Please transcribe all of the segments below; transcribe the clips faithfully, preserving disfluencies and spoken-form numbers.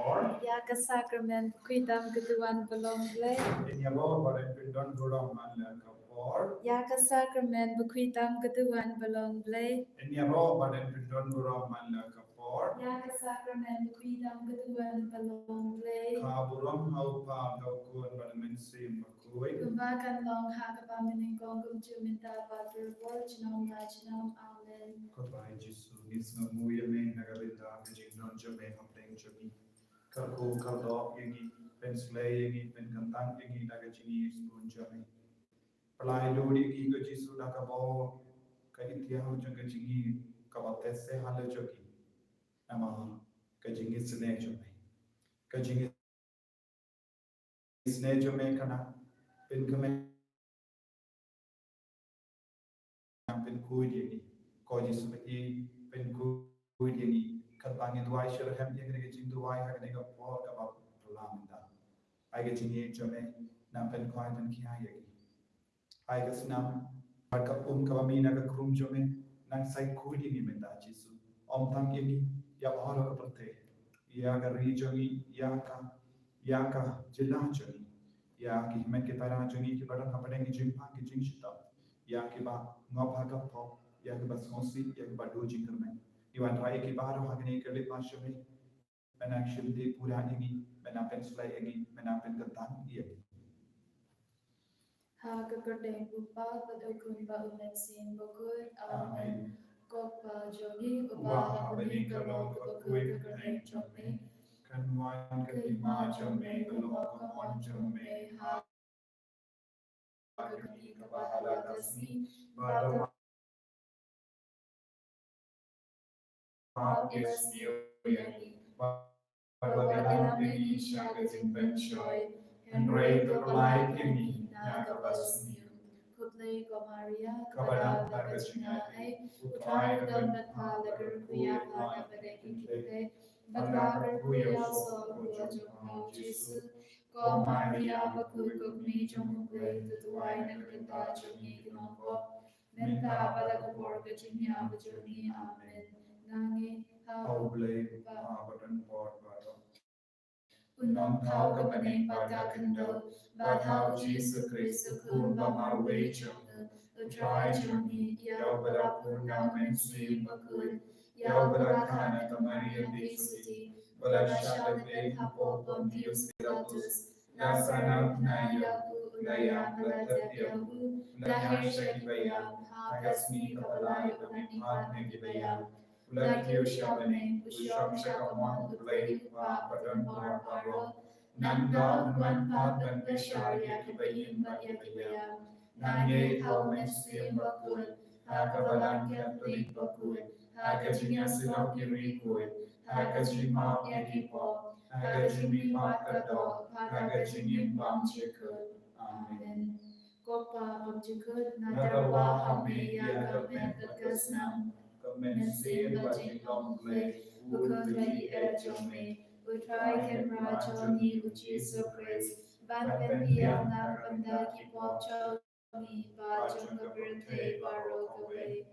Ïa ka sakramen bakhuid tam ka duwan ba long Blei. Ïa ka sakramen bakhuid tam ka duwan ba long Blei. Ïa ka sakramen bakhuid tam ka duwan ba long Blei. Kumba kan long ha kaba mynnyngkong kumjuh mynta bad baroh por junom la junom. Amen. Ko Trai Jisu, ngi sngewbha ïa me na ka bynta ka jingdon jong me hapdeng jong ngi. Kyrkhu kyrdoh ïa ngi, pynslei ïa ngi, pynkyntang ïa ngi da ka jingïeit jong me. Pynlait lut ïa ngi ko Jisu da ka bor, ka ithiang jong ka jingïeit kaba teh seh halor jong ngi. Namar ka jingisynei jong me. Ka jingisynei jong me ka nang pynkmen, nang pynkhuid ïa ngi. Ko Jisu ba ïeit, pynkhuid ïa ngi. Katba ngi duwai shitrhem ïa kane ka jingduwai ha kane ka por kaba phylla mynta. Ai ka jingïeit jong me, nang pynkhuid pynkhiah ïa ngi. Ai ka snam bad ka um kaba mih na ka khrum jong me, nang sait khuid ïa ngi mynta Jisu. Ym tang ïa ngi, ïa baroh ka pyrthei, ïa ka ri jong ngi, ïa ka, ïa ka jylla jong ngi, ïa ki hynmen ki para jong ngi kiba don hapdeng ki jingpang ki jingshitom, ïa kiba ngop ha ka pop, ïa kiba sngewsih, ïa kiba duh jingkyrmen. Ngi wanrah ïa ki baroh ha kane ka lip mash jong me. Me nang shim ti pura ïa ngi, me nang pynslei ïa ngi, me nang pynkyntang ïa ngi. Ha ka kyrteng u Kpa bad u Khun bad u Mynsiem Bakhuid. Amen. Ko Kpa jong ngi uba ha bneng, ka long kaba khuid ka kyrteng jong me. Kan wan ka hima jong me, kan long ka mon jong me ha ka kyrteng kaba ha la ka sngi. Bad map ïa ka sniew ïa ngi, bad wat ïalam ïa ngi sha ka jingpynshoi, hynrei to pynlait ïa ngi na kaba sniew. Khublei ko Maria, kaba dap da ka jingaiei, U Trai u don bad pha. La kyrkhu ïa pha na pdeng ki khyllipmat, bad la kyrkhu ïa u soh u kpa jong pha u Jisu. Ko Maria bakhuid, ko Kmie jong U Blei, to duwai na ka bynta jong ngi ki nongpop, mynta bad ha ka por ka jingïap jong ngi. Amen. Nang ïa ha U Blei U Kpa ba don bor baroh. U Nongthaw ka bneng bad ka khyndew, bad ha U Jisu Khrist U Khun ba marwei jong U Trai jong ngi, ïa uba la pun da U Mynsiem Bakhuid, ïa uba la kha na ka Maria Theisotti, ba la shah leit hapoh Pontius Pilatus, la sah na u bnai, ïa u la ïap, la tep, ïa u la her sha kiba ïap, ha ka sngi kaba lai u la mihpat na kiba ïap, u la kiew sha bneng, u shong sha ka mon U Blei U Kpa ba don bor baroh. Nangta un wan pat ban bishar ïa kiba im bad ïa kiba ïap. Nang ïa ha U Mynsiem Bakhuid, ha ka Balang Katholik bakhuid, ha ka jingïasyllok ki riewkhuid, ha ka jingmap ïa ki pop, ha ka jingmihpat kyrdoh, ha ka jingim bymjukut. Amen. Ko Kpa bymjukut, nga tyrwa ha me ïa ka met bad ka snam, ka mynsiem bad jinglong Blei, u Khun bad ïa ka jong me, U Trai Kynrad jong ngi U Jisu Khrist, ban pynbiang na ka bynta ki pop jong ngi bad jong ka pyrthei baroh kawei.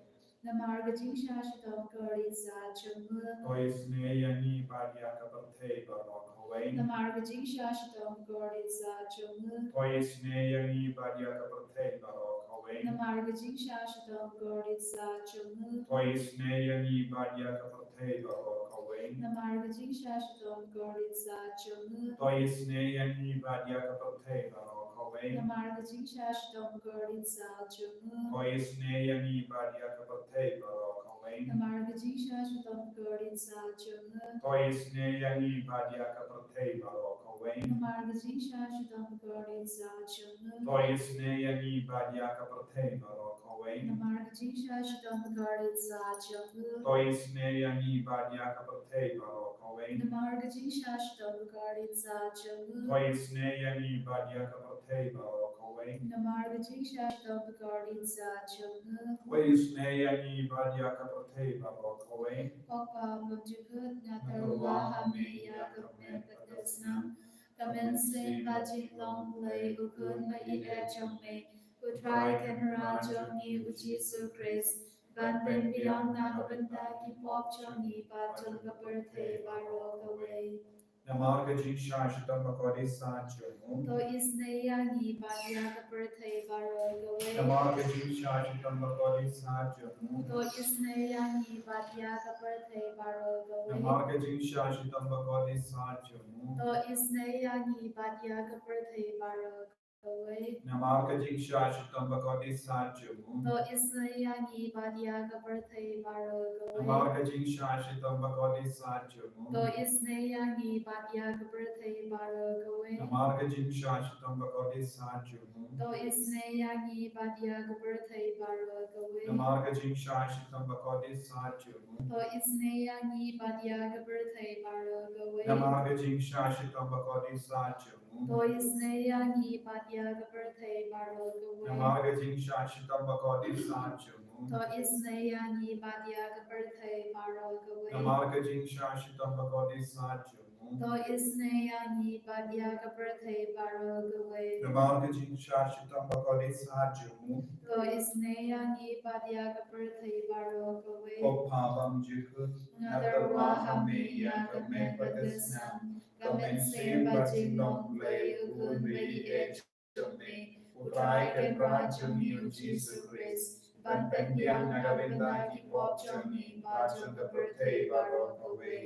Namar ka jingshah shitom kordit sah jong u. To isynei ïa ngi bad ïa ka pyrthei baroh kawei. Namar ka jingshah shitom kordit sah jong u. To isynei ïa ngi bad ïa ka pyrthei baroh kawei. Namar ka jingshah shitom kordit sah jong u. To isynei ïa ngi bad ïa ka pyrthei baroh kawei. Namar ka jingshah shitom kordit sah jong u. To isynei ïa ngi bad ïa ka pyrthei baroh kawei. Namar ka jingshah shitom kordit sah jong u. To isynei ïa ngi bad ïa ka pyrthei baroh kawei. Namar ka jingshah shitom kordit sah jong u. To isynei ïa ngi bad ïa ka pyrthei baroh kawei. Namar ka jingshah shitom kordit sah jong u. To isynei ïa ngi bad ïa ka pyrthei baroh kawei. Namar ka jingshah shitom kordit sah jong u. To isynei ïa ngi bad ïa ka pyrthei baroh kawei. Namar ka jingshah shitom kordit sah jong u. To isynei ïa ngi bad ïa ka pyrthei baroh kawei. Namar ka jingshah shitom kordit sah jong u. To isynei ïa ngi bad ïa ka pyrthei baroh kawei. Ko Kpa bymjukut, nga tyrwa ha me ïa ka met bad ka snam, ka mynsiem bad jinglong Blei, u Khun bad ïa ka jong me, U Trai Kynrad jong ngi U Jisu Khrist, ban pynbiang na ka bynta ki pop jong ngi bad jong ka pyrthei baroh kawei. Namar ka jingshah shitom bakordit sah jong u. To isynei ïa ngi bad ïa ka pyrthei baroh kawei. Namar ka jingshah shitom bakordit sah jong u. To isynei ïa ngi bad ïa ka pyrthei baroh kawei. Namar ka jingshah shitom bakordit sah jong u. To isynei ïa ngi bad ïa ka pyrthei baroh kawei. Namar ka jingshah shitom bakordit sah jong u. To isynei ïa ngi bad ïa ka pyrthei baroh kawei. Namar ka jingshah shitom bakordit sah jong u. To isynei ïa ngi bad ïa ka pyrthei baroh kawei. Namar ka jingshah shitom bakordit sah jong u. To isynei ïa ngi bad ïa ka pyrthei baroh kawei. Namar ka jingshah shitom bakordit sah jong u. To isynei ïa ngi bad ïa ka pyrthei baroh kawei. Namar ka jingshah shitom bakordit sah jong u. To isynei ïa ngi bad ïa ka pyrthei baroh kawei. Namar ka jingshah shitom bakordit sah jong u. To isynei ïa ngi bad ïa ka pyrthei baroh kawei. Namar ka jingshah shitom bakordit sah jong u. To isynei ïa ngi bad ïa ka pyrthei baroh kawei. Namar ka jingshah shitom bakordit sah jong u. To isynei ïa ngi bad ïa ka pyrthei baroh kawei. Ko Pa bymjukut, nga tyrwa ha me ïa ka met bad ka snam, ka mynsiem bad jinglong Blei, U Khun ba ïeit jong me, U Trai Kynrad jong ngi U Jisu Khrist, ban pynbiang na ka bynta ki pop jong ngi bad jong ka pyrthei baroh kawei.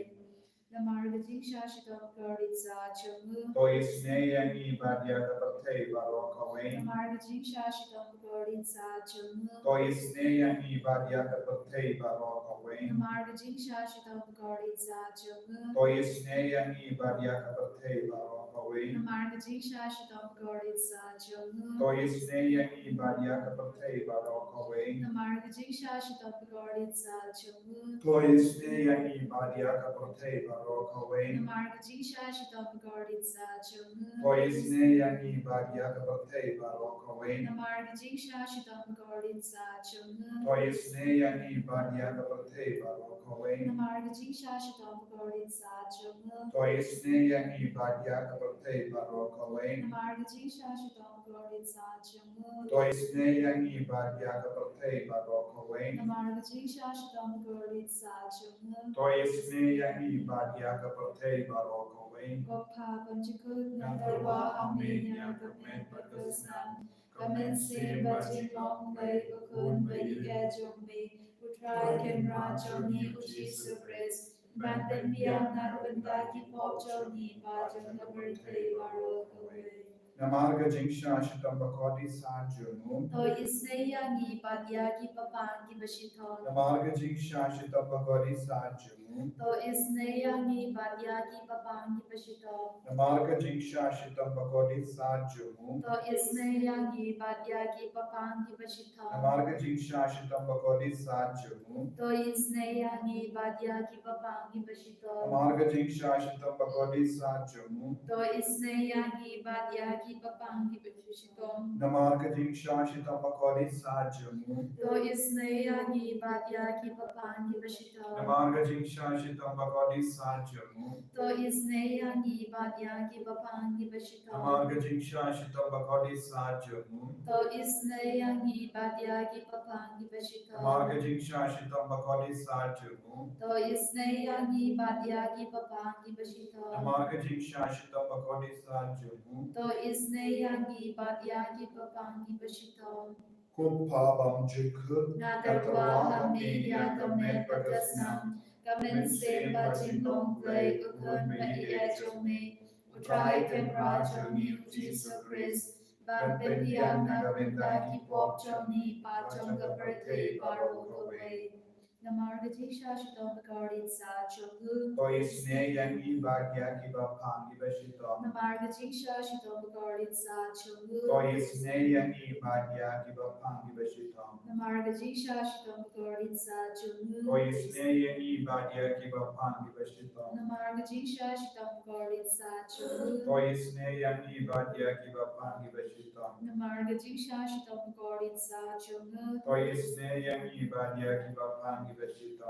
Namar ka jingshah shitom bakordit sah jong u. To isynei ïa ngi bad ïa ka pyrthei baroh kawei. Namar ka jingshah shitom bakordit sah jong u. To isynei ïa ngi bad ïa ka pyrthei baroh kawei. Namar ka jingshah shitom bakordit sah jong u. To isynei ïa ngi bad ïa ka pyrthei baroh kawei. Namar ka jingshah shitom bakordit sah jong u. To isynei ïa ngi bad ïa ka pyrthei baroh kawei. Namar ka jingshah shitom bakordit sah jong u. To isynei ïa ngi bad ïa ka pyrthei baroh kawei. Namar ka jingshah shitom bakordit sah jong u. To isynei ïa ngi bad ïa ka pyrthei baroh kawei. Namar ka jingshah shitom bakordit sah jong u. To isynei ïa ngi bad ïa ka pyrthei baroh kawei. Namar ka jingshah shitom bakordit sah jong u. To isynei ïa ngi bad ïa ka pyrthei baroh kawei. Namar ka jingshah shitom bakordit sah jong u. To isynei ïa ngi bad ïa ka pyrthei baroh kawei. Namar ka jingshah shitom bakordit sah jong u. To isynei ïa ngi bad ïa ka pyrthei baroh kawei. Ko Pa bymjukut, nga tyrwa ha me ïa ka met bad ka snam, ka mynsiem bad jinglong Blei, U Khun ba ïeit jong me, U Trai Kynrad jong ngi U Jisu Khrist, ban pynbiang na ka bynta ki pop jong ngi bad jong ka pyrthei baroh kawei. Namar ka jingshah shitom bakordit sah jong u. To isynei ïa ngi bad ïa ki paidbah kiba shitom. Namar ka jingshah shitom bakordit sah jong u. To isynei ïa ngi bad ïa ki paidbah kiba shitom. Namar ka jingshah shitom bakordit sah jong u. To isynei ïa ngi bad ïa ki paidbah kiba shitom. Namar ka jingshah shitom bakordit sah jong u. To isynei ïa ngi bad ïa ki paidbah kiba shitom. Namar ka jingshah shitom bakordit sah jong u. To isynei ïa ngi bad ïa ki paidbah kiba shitom. Namar ka jingshah shitom bakordit sah jong u. To isynei ïa ngi bad ïa ki paidbah kiba shitom. Namar ka jingshah shitom bakordit sah jong u. To isynei ïa ngi bad ïa ki paidbah kiba shitom. Namar ka jingshah shitom bakordit sah jong u. To isynei ïa ngi bad ïa ki paidbah kiba shitom. Namar ka jingshah shitom bakordit sah jong u. To isynei ïa ngi bad ïa ki paidbah kiba shitom. Namar ka jingshah shitom bakordit sah jong u. To isynei ïa ngi bad ïa ki paidbah kiba shitom. Ko Pa bymjukut, nga tyrwa ha me ïa ka met bad ka snam, ka mynsiem bad jinglong Blei, U Khun ba ïeit jong me, U Trai Kynrad jong ngi U Jisu Khrist, ban pynbiang na ka bynta ki pop jong ngi bad jong ka pyrthei baroh kawei. Namar ka jingshah shitom bakordit sah jong u. To isynei ïa ngi bad ïa ki paidbah kiba shitom. Namar ka jingshah shitom bakordit sah jong u. To isynei ïa ngi bad ïa ki paidbah kiba shitom. Namar ka jingshah shitom bakordit sah jong u. To isynei ïa ngi bad ïa ki paidbah kiba shitom. Namar ka jingshah shitom bakordit sah jong u. To isynei ïa ngi bad ïa ki paidbah kiba shitom. Namar ka jingshah shitom bakordit sah jong u. To isynei ïa ngi bad ïa ki paidbah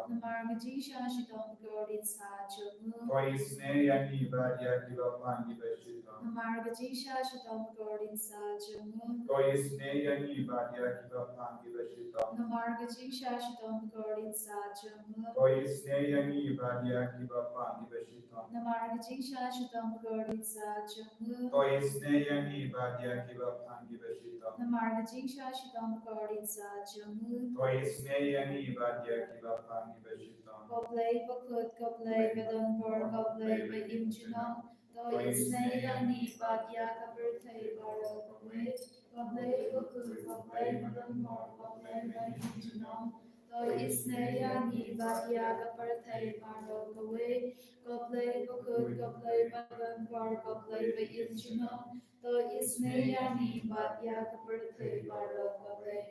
Namar ka jingshah shitom ka kordit sah jong u. To isynei ïa ngi bad ïa kiba pang kiba shitom. Namar ka jingshah shitom ka kordit sah jong u. To isynei ïa ngi bad ïa kiba pang kiba shitom. Namar ka jingshah shitom ka kordit sah jong u. To isynei ïa ngi bad ïa kiba pang kiba shitom. Namar ka jingshah shitom ka kordit sah jong u. To isynei ïa ngi bad ïa kiba pang kiba shitom. Namar ka jingshah shitom ka kordit sah jong u. To isynei ïa ngi bad ïa kiba pang kiba shitom. Ko Blei bakhuid, ko Blei badonbor, ko Blei ba im junom. To isynei ïa ngi bad ïa ka pyrthei baroh kawei. Ko Blei bakhuid, ko Blei badonbor, ko Blei ba im junom. To isynei ïa ngi bad ïa ka pyrthei baroh kawei. Ko Blei bakhuid, ko Blei badonbor, ko Blei ba im junom. To isynei ïa ngi bad ïa ka pyrthei baroh kawei.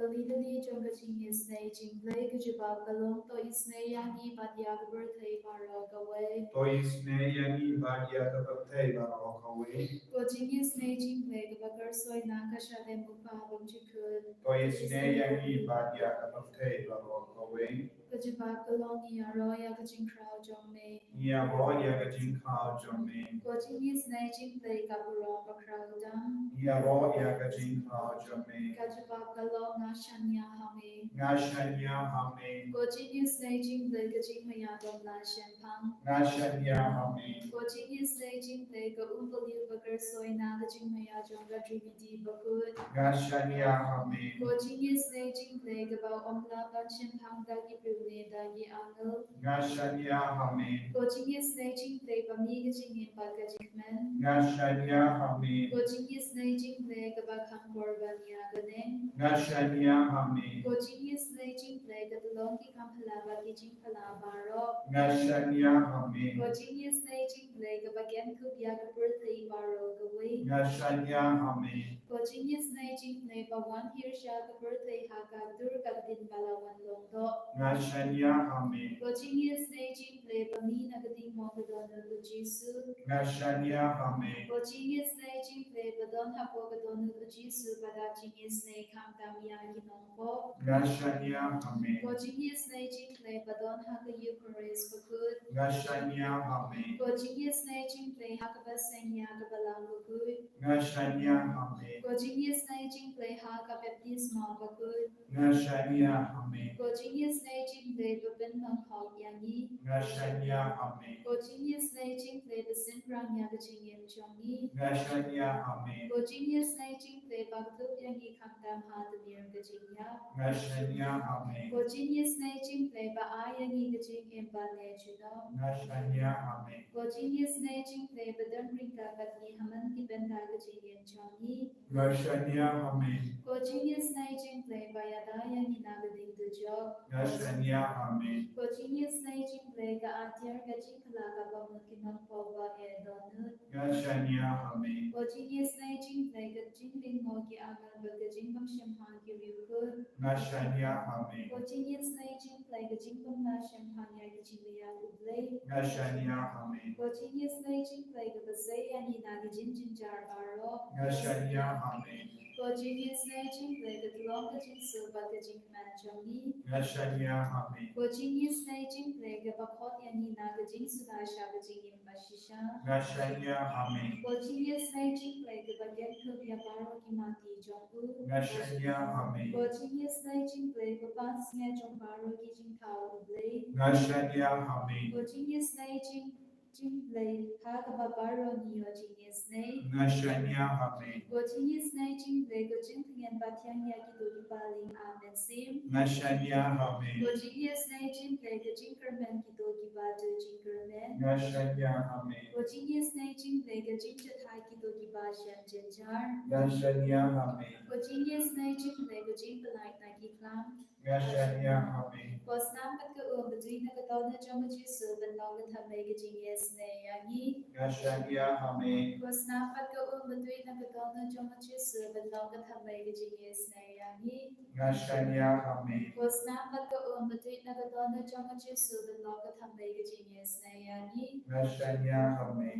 Ka lynti jong ka jingisynei jingblei ka jubab ka long, to isynei ïa ngi bad ïa ka pyrthei baroh kawei. To isynei ïa ngi bad ïa ka pyrthei baroh kawei. Ko jingisynei jingblei kaba kyrsoi na ka shalem u Kpa Bymjukut. To isynei ïa ngi bad ïa ka pyrthei baroh kawei. Ka jubab ka long, ngi ïaroh ïa ka jingkhraw jong me. Ngi ïaroh ïa ka jingkhraw jong me. Ko jingisynei jingblei ka burom bakhraw tam. Ngi ïaroh ïa ka jingkhraw jong me. Ka jubab ka long, nga shaniah ha me. Nga shaniah ha me. Ko jingisynei jingblei ka jingmaïa bym lah shemphang. Nga shaniah ha me. Ko jingisynei jingblei ka umpohliew ba kyrsoi na ka jingmaïa jong ka Trinity bakhuid. Nga shaniah ha me. Ko jingisynei jingblei kaba ym lah ban shemphang da ki briew ne da ki angel. Nga shaniah ha me. Ko jingisynei jingblei ba mih ka jingim bad ka jingkmen. Nga shaniah ha me. Ko jingisynei jingblei kaba kham por ban ïa ka neng. Nga shaniah ha me. Ko jingisynei jingblei ka tyllong ki kam phylla bad ki jingphylla baroh. Nga shaniah ha me. Ko jingisynei jingblei kaba kynthup ïa ka pyrthei baroh kawei. Nga shaniah ha me. Ko jingisynei jingblei ba wan hiar sha ka pyrthei ha ka dur ka ktien ba la wan long doh. Nga shaniah ha me. Ko jingisynei jingblei ba mih na ka ding mo ka dohnud u Jisu. Nga shaniah ha me. Ko jingisynei jingblei ba don hapoh ka dohnud u Jisu ba da jingisynei khamtam ïa ki nongpop. Nga shaniah ha me. Ko jingisynei jingblei ba don ha ka Eukharist bakhuid. Nga shaniah ha me. Ko jingisynei jingblei ha kaba seng ïa ka Balang bakhuid. Nga shaniah ha me. Ko jingisynei jingblei ha ka baptisma bakhuid. Nga shaniah ha me. Ko jingisynei jingblei ba pynlong hok ïa ngi. Nga shaniah ha me. Ko jingisynei jingblei ba synrang ïa ka jingim jong ngi. Nga shaniah ha me. Ko jingisynei jingblei ba kdup ïa ngi khamtam ha tmier ka jingïap. Nga shaniah ha me. Ko jingisynei jingblei ba ai ïa ngi ka jingim ba ne junom. Nga shaniah ha me. Ko jingisynei jingblei ba don ryngkat bad ngi ha man ki bynta ka jingim jong ngi. Nga shaniah ha me. Ko jingisynei jingblei ba ïada ïa ngi na ka ding dujok. Nga shaniah ha me. Ko jingisynei jingblei ka atiar ka jingkylla ka bamut ki nongpop ba eh dohnud. Nga shaniah ha me. Ko jingisynei jingblei ka jingbiang mo ki angel bad ka jingbym shemphang ki riewkhuid. Nga shaniah ha me. Ko jingisynei jingblei ka jingbym lah shemphang ïa ka jingïap u Blei. Nga shaniah ha me. Ko jingisynei jingblei kaba sei ïa ngi na ka jingjynjar baroh. Nga shaniah ha me. Ko jingisynei jingblei ka tyllong ka jingsuk bad ka jingkmen jong ngi. Nga shaniah ha me. Ko jingisynei jingblei kaba khot ïa ngi na ka jingsuda sha ka jingim bashisha. Nga shaniah ha me. Ko jingisynei jingblei kaba kynthup ïa baroh ki mati jong u. Nga shaniah ha me. Ko jingisynei jingblei ba pynsngew jong baroh ki jingthaw u Blei. Nga shaniah ha me. Ko jingisynei jing, jingblei ha kaba baroh ngi ïoh jingisynei. Nga shaniah ha me. Ko jingisynei jingblei ka jingtngen ba thiang ïa kito kiba ling, amen, sim. Nga shaniah ha me. Ko jingisynei jingblei ka jingkyrmen kito kiba duh jingkyrmen. Nga shaniah ha me. Ko jingisynei jingblei ka jingjahthait kito kiba shem jynjar. Nga shaniah ha me. Ko jingisynei jingblei ka jingpyllait na ki khlam. Nga shaniah ha me. Ko snam bad ka um ba tuid na ka dohnud jong u Jisu ban long ka thymmei ka jingisynei ïa ngi. Nga shaniah ha me. Ko snam bad ka um ba tuid na ka dohnud jong u Jisu ban long ka thymmei ka jingisynei ïa ngi. Nga shaniah ha me. Ko snam bad ka um ba tuid na ka dohnud jong u Jisu ban long ka thymmei ka jingisynei ïa ngi. Nga shaniah ha me.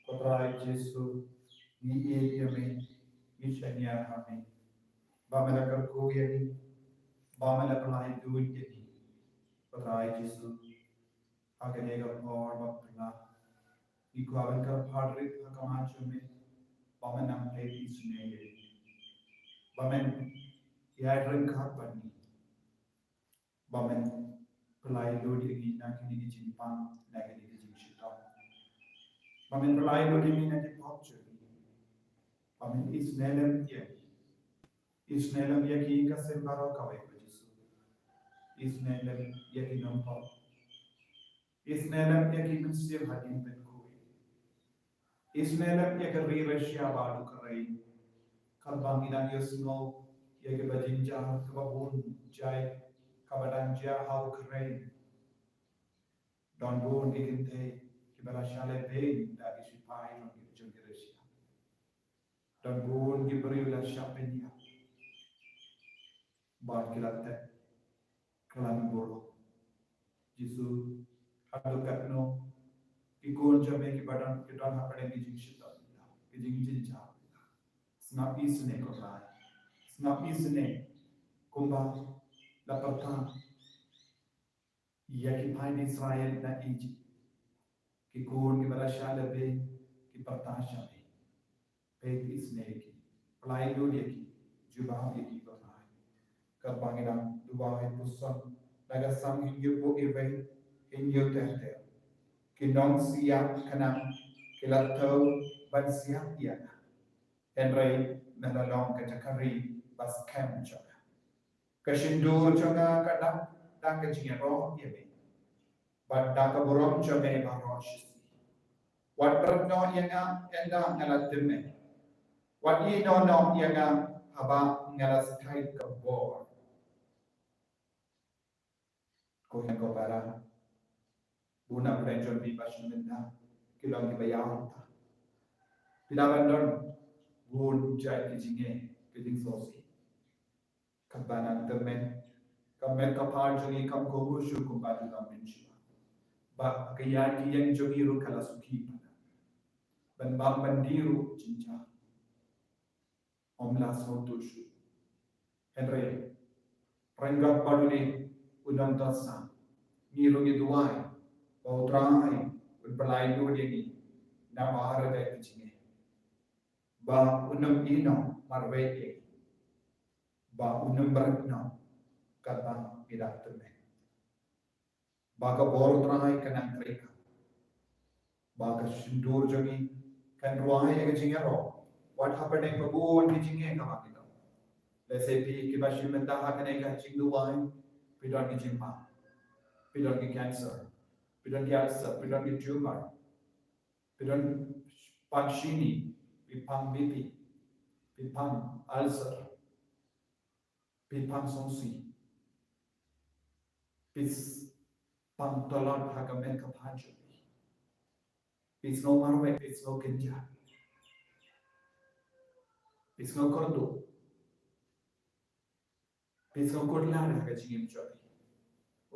Ko Trai Jisu, ngi ïeit ïa me, ngi shaniah ha me. Ba me la kyrkhu ïa ngi, ba me la pynlait duh ïa ngi. Trai Jisu, ha kane ka por ba phylla, ngi kwah ban kyrpad rit ha khmat jong me, ba men nang peit isynei ïa ngi, ba men ïaid ryngkat bad ngi, ba men pynlait lut ïa ngi na kine ki jingpang, na kine ki jingshitom, ba men pynlait lut ïa ngi na ki pop jong ngi, ba men isynei lem ïa ngi. Isynei lem ïa ki ïing ki sem baroh kawei, ko Jisu. Isynei lem ïa ki nongpop. Isynei lem ïa ki mynsiem hadien pynkuh. Isynei lem ïa ka ri Russia ba dang kren. Katba ngi dang ïohsngew ïa kiba jynjar, kaba bun jait kaba dang jia ha Ukraine. Don bun ki kynthei kiba la shah lehbeiñ da ki shipai jong ki, jong ki Russia. Don bun ki briew la shah pynïap bad ki la tep kylleng burom. Jisu, haduh katno ki khun jong me kiba don, ki don hapdeng ki jingshitom, ki jingjynjar? Sngap isynei, ko Trai. Sngap isynei kumba la pyrta ïa ki paid Israel na Egypt. Ki khun kiba la shah lehbeiñ, ki pyrta shah beiñ. Peit isynei ïa ki, pynlait lut ïa ki, jubab ïa ki, ko Trai. Katba ngi dang duwai, puson na ka Sam Hynñiewphew Iwei, Hynñiew Ter Ter, ki nongsiat khnang ki la thew ban siat ïa nga. Hynrei me la long ka jakari ba skhem jong nga. Ka shyntur jong nga ka dap da ka jingïaroh ïa me, bad da ka burom jong me baroh shisngi. Wat bret noh ïa nga ynda nga la tymmen. Wat ïehnoh noh ïa nga haba nga la sait ka bor. Ko hynmen ko para, bun na pdeng jong phi ba shu mynta ki long kiba ïaw ta. Phi lah ban don bun jait ki jingeh, ki jingsngewsih. Katba nang tymmen, ka met ka phad jong ngi kam kohnguh shuh kumba ju la mynshwa. Ba ka ïaid ka ïeng jong ngi ruh ka la suki palat. Ban bam ban die ruh jynjar. Ym lah sngewthuh shuh. Hynrei ryngkat bad une u nongthoh Salm, ngi ruh ngi duwai ba U Trai un pynlait lut ïa ngi na baroh ki jingeh. Ba un ym ïehnoh marwei ïa ngi. Ba un ym bret noh katba ngi dang tymmen. Ba ka bor U Trai kan nang treikam. Ba ka shyntur jong ngi kan rwai ïa ka jingïaroh wat hapdeng ba bun ki jingeh kaba ngi don. Lehse phi kiba shu mynta ha kane ka jingduwai, phi don ki jingpang, phi don ki cancer, phi don ki ulcer, phi don ki tumor, phi don pang shini, phi pang B P, phi pang ulcer, phi pang sngewsih, phi pang tlot ha ka met ka phad jong phi. Phi sngew marwei, phi sngew kynjah, phi sngew kyrduh, phi sngew kut lad ha ka jingim jong phi.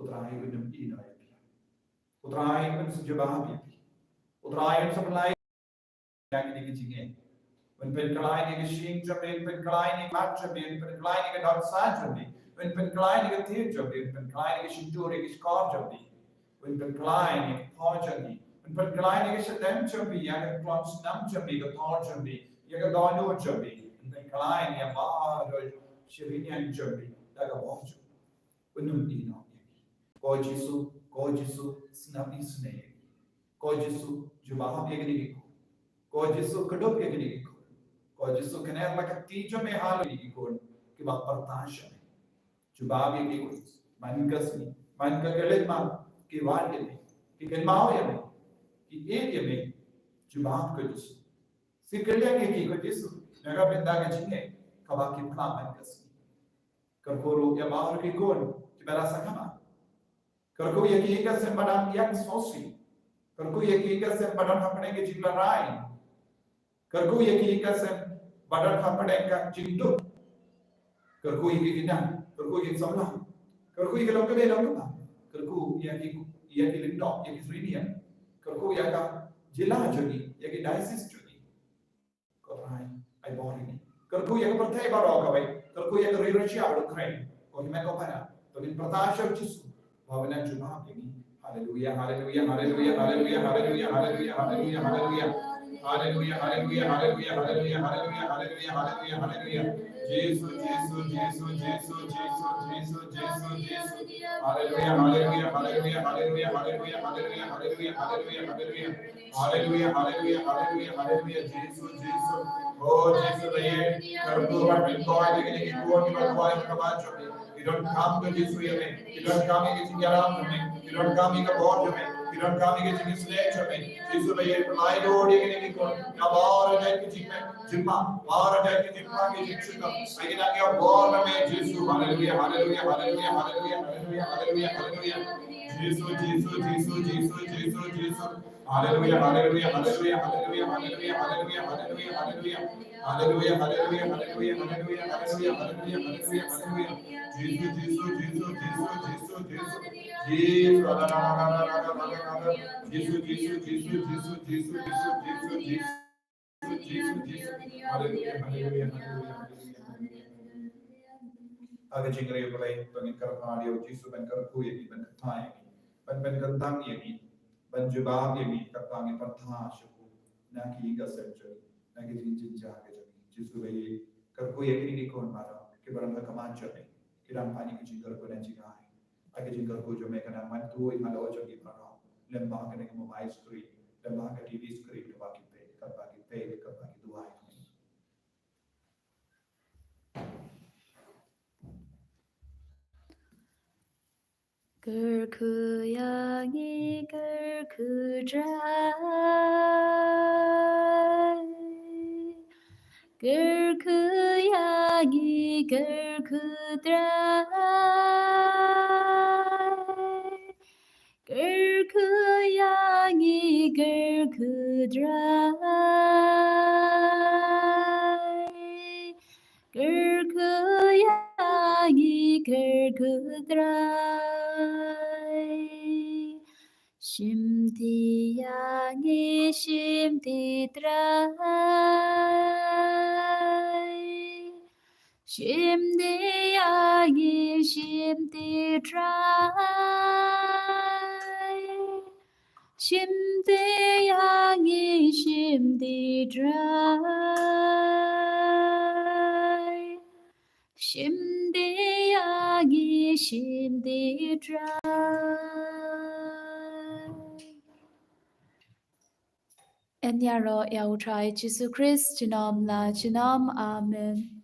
U Trai un ym ïehnoh ïa phi. U Trai un sa jubab ïa phi. U Trai un sa pynlait ïa kine ki jingeh. Un pynkylla ïa ka shyieng jong phi, un pynkylla ïa ka lad jong phi, un pynkylla ïa ka dohnud jong phi, un pynkylla ïa ka tied jong phi, un pynkylla ïa ka shyntur, ïa ka shkor jong phi, un pynkylla ïa ka phew jong phi, un pynkylla ïa ka shitom jong phi, ïa ka klong snam jong phi, ka thor jong phi, ïa ka dohnud jong phi, un pynkylla ïa baroh shi rynïeng jong phi da ka bor jong phi. Un ym ïehnoh ïa phi. Ko Jisu, ko Jisu, sngap isynei ïa ngi. Ko Jisu, jubab ïa kine ki khun. Ko Jisu, kdup ïa kine ki khun. Ko Jisu, kner la ka kti jong me halor kine ki khun kiba pyrta sha me. Jubab ïa ki khun man ka sngi, man ka khyllipmat, ki wad ïa me, ki kynmaw ïa me, ki ïeit ïa me. Jubab, ko Jisu. Sngewkylliang ïa ki, ko Jisu, na ka bynta ka jingeh kaba ki pla man ka sngi. Kyrkhu ruh ïa baroh ki khun kiba la sah khmat. Kyrkhu ïa ki ïing ki sem ba dang ïeng sngewsih. Kyrkhu ïa ki ïing ki sem ba don hapdeng ka jinglarai. Kyrkhu ïa ki ïing ki sem ba don hapdeng ka jingduk. Kyrkhu ïa ki khynnah, kyrkhu ïa ki samla. Kyrkhu ïa ki longkmie longkpa. Kyrkhu ïa ki, ïa ki lyngdoh, ïa ki rynïeng. Kyrkhu ïa ka jylla jong ngi, ïa ki diocese jong ngi. Ko Trai, ai bor ïa ngi. Kyrkhu ïa ka pyrthei baroh kawei. Kyrkhu ïa ka ri Russia bad Ukraine. Ko hynmen ko para, to ngin pyrta sha U Jisu. Baba, nang jubab ïa ngi. Haleluia, haleluia, haleluia, haleluia, haleluia, haleluia, haleluia, haleluia. Haleluia, haleluia, haleluia, haleluia, haleluia, haleluia, haleluia, haleluia. Jisu, Jisu, Jisu, Jisu, Jisu, Jisu, Jisu, Jisu. Haleluia, haleluia, haleluia, haleluia, haleluia, haleluia, haleluia, haleluia, haleluia. Haleluia, haleluia, haleluia, haleluia, Jisu, Jisu. Oh, Jisu, ba ïeit kyrkhu ban pynkoit ïa kine ki khun kiba kwah ïa ka khmat jong me. Ki donkam ka Jisu ïa me. Ki donkam ïa ka jingïarap jong me. Ki donkam ïa ka bor jong me. Ki donkam ïa ka jingisynei jong me. Jisu, ba ïeit, pynlait dur ïa kine ki khun. Ïa baroh jait ka jingmih, jingma, baroh jait ka jingpang, ka jingshitom. Ba ïeit, nang ïa bor na me, Jisu. Haleluia, haleluia, haleluia, haleluia, haleluia, haleluia, haleluia. Jisu, Jisu, Jisu, Jisu, Jisu, Jisu. Haleluia, haleluia, haleluia, haleluia, haleluia, haleluia, haleluia, haleluia. Haleluia, haleluia, haleluia, haleluia, haleluia, haleluia, haleluia, haleluia. Jisu, Jisu, Jisu, Jisu, Jisu, Jisu. Jisu, Jisu, Jisu, Jisu, Jisu, Jisu, Jisu, Jisu, Jisu, Jisu. Jisu, Jisu. Haleluia, haleluia, haleluia, haleluia, haleluia. Ha ka jingriewblei, to ngin kyrpad ïa u Jisu ban kyrkhu ïa ngi, ban kyrpad ïa ngi, ban, ban kyntang ïa ngi, ban jubab ïa ngi, kyrpad, ngi pyrta sha phi na ki ïing ka sem jong ngi, na ki jingjynjar ka jong ngi. Jisu, ba ïeit, kyrkhu ïa kine ki khun baroh kiba don ha khmat jong ngi, ki dang pan ïa ka jingkyrkhu na jngai. Ai ka jingkyrkhu jong me kan nang myntoi halor jong ki baroh, lyngba kane ka mobile screen, lyngba ka T V screen, kaba ki peit, kaba ki peit, kaba ki duwai. Kyrkhu ïa ngi, kyrkhu Trai. Kyrkhu ïa ngi, kyrkhu Trai. Kyrkhu ïa ngi, kyrkhu Trai. Kyrkhu ïa ngi, kyrkhu Trai. Shim ti ïa ngi, shim ti Trai. Shim ti ïa ngi, shim ti Trai. Shim ti ïa ngi, shim ti Trai. Shim ti ïa ngi, shim ti Trai. Yn ïaroh ïa U Trai Jisu Khrist junom la junom. Amen.